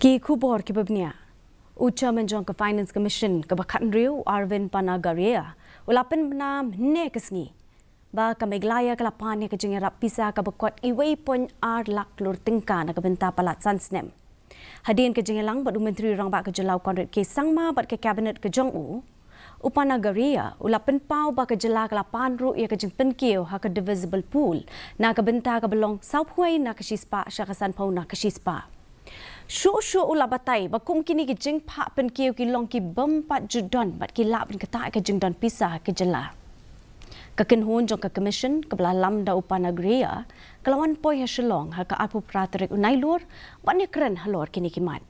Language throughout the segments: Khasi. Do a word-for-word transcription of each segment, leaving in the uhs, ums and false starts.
Ki khubor kiba bniah. U Chairman jong ka Finance Commission kaba khathynriew, u Arvind Panagaria, u la pynbna mynne ka sngi ba ka Meghalaya ka la pan ïa ka jingïarap pisa kaba kot uwei point ar lak klur tyngka na ka bynta palat san snem. Hadien ka jingïalang bad u Myntri Rangbah ka jylla, u Conrad K Sangma, bad ka Cabinet ka jong u, u Panagaria u la pynpaw ba ka jylla ka la pan ruh ïa ka jingpynkiew ha ka divisible pool na ka bynta kaba long sawphew na ka shispah sha ka sanphew na ka shispah. Shuh shuh u la batai ba kum kine ki jingphah pynkiew ki long ki bym pat ju don bad ki lah ban ktah ïa ka jingdon pisa ha ka jylla. Ka kynhun jong ka Commission kaba la lam da u Panagaria ka la wan poi ha Shillong ha ka arphew phra tarik u Nailur ban ïakren halor kine ki mat.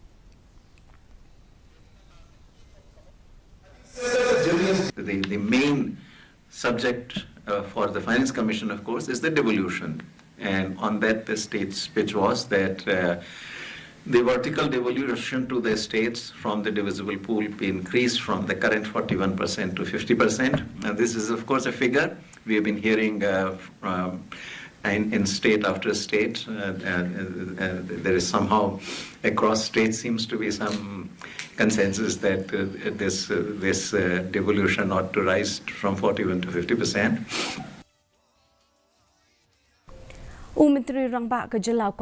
The, the main subject uh, for the Finance Commission, of course, is the devolution. And on that, the state's pitch was that uh, the vertical devolution to the states from the divisible pool be increased from the current forty-one percent to fifty percent. And this is, of course, a figure we have been hearing uh, from in, in state after state. Uh, uh, uh, there is somehow across states seems to be some consensus that uh, this uh, this uh, devolution ought to rise from forty-one to fifty percent. U Myntri Rangbah ka jylla, u